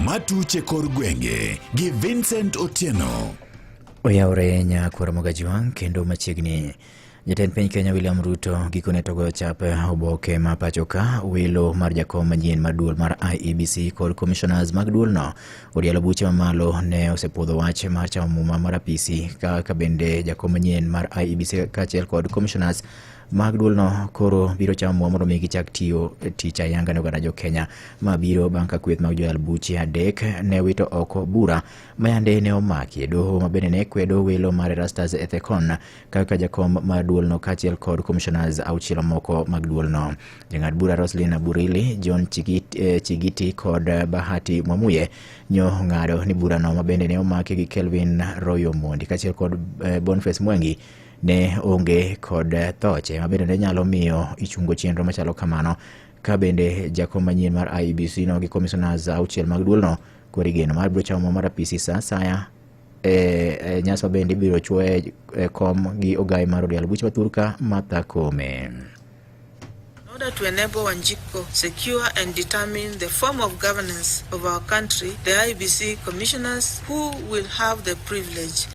Matuche kor gwenge gi Vincent Otieno. Oyawre nyakwar Mogajwang' kendo machiegni. Jatend piny Kenya William Ruto gikone to goyo chap oboke ma pacho ka welo mar jakom manyien mar duol mar IEBC kod commissioners mag duolno. Od yalo buche mamalo ne osepuodho wach mar chamo muma mar apisi kaka bende jakom manyien mar IEBC kaachiel kod commissioners mag duolno koro biro chamo muma mondo mi gichak tiyo tich ayanga ne oganda jo Kenya. Ma biro bang' ka kweth mag joyal buche adek ne wito oko bura ma yande ne omaki e doho ma bende ne kwedo welo mar Erastus Ethekon kaka jakom mar duolno kaachiel kod commissioners auchiel moko mag duolno. Jang'ad bura Roslyn Aburili, John Chigiti, Chigiti kod Bahati Mwamuye nyo ng'ado ni burano ma bende ne omaki gi Kelvin Royo Mondi kaachiel kod Boniface Mwangi ne onge kod thoche ma bende ne nyalo miyo ichungo chenro machalo kamano ka bende jakom manyien mar IEBC no gi commissioners auchiel mag duolno koro igeno mar biro chamo mar apisi sa asaya e nyasi ma bende ibiro chuoye e kom gi ogai mar od yalo buche ma thurka Martha Koome. In order to enable Wanjiku secure and determine the form of governance of our country, the IEBC commissioners who will have the privilege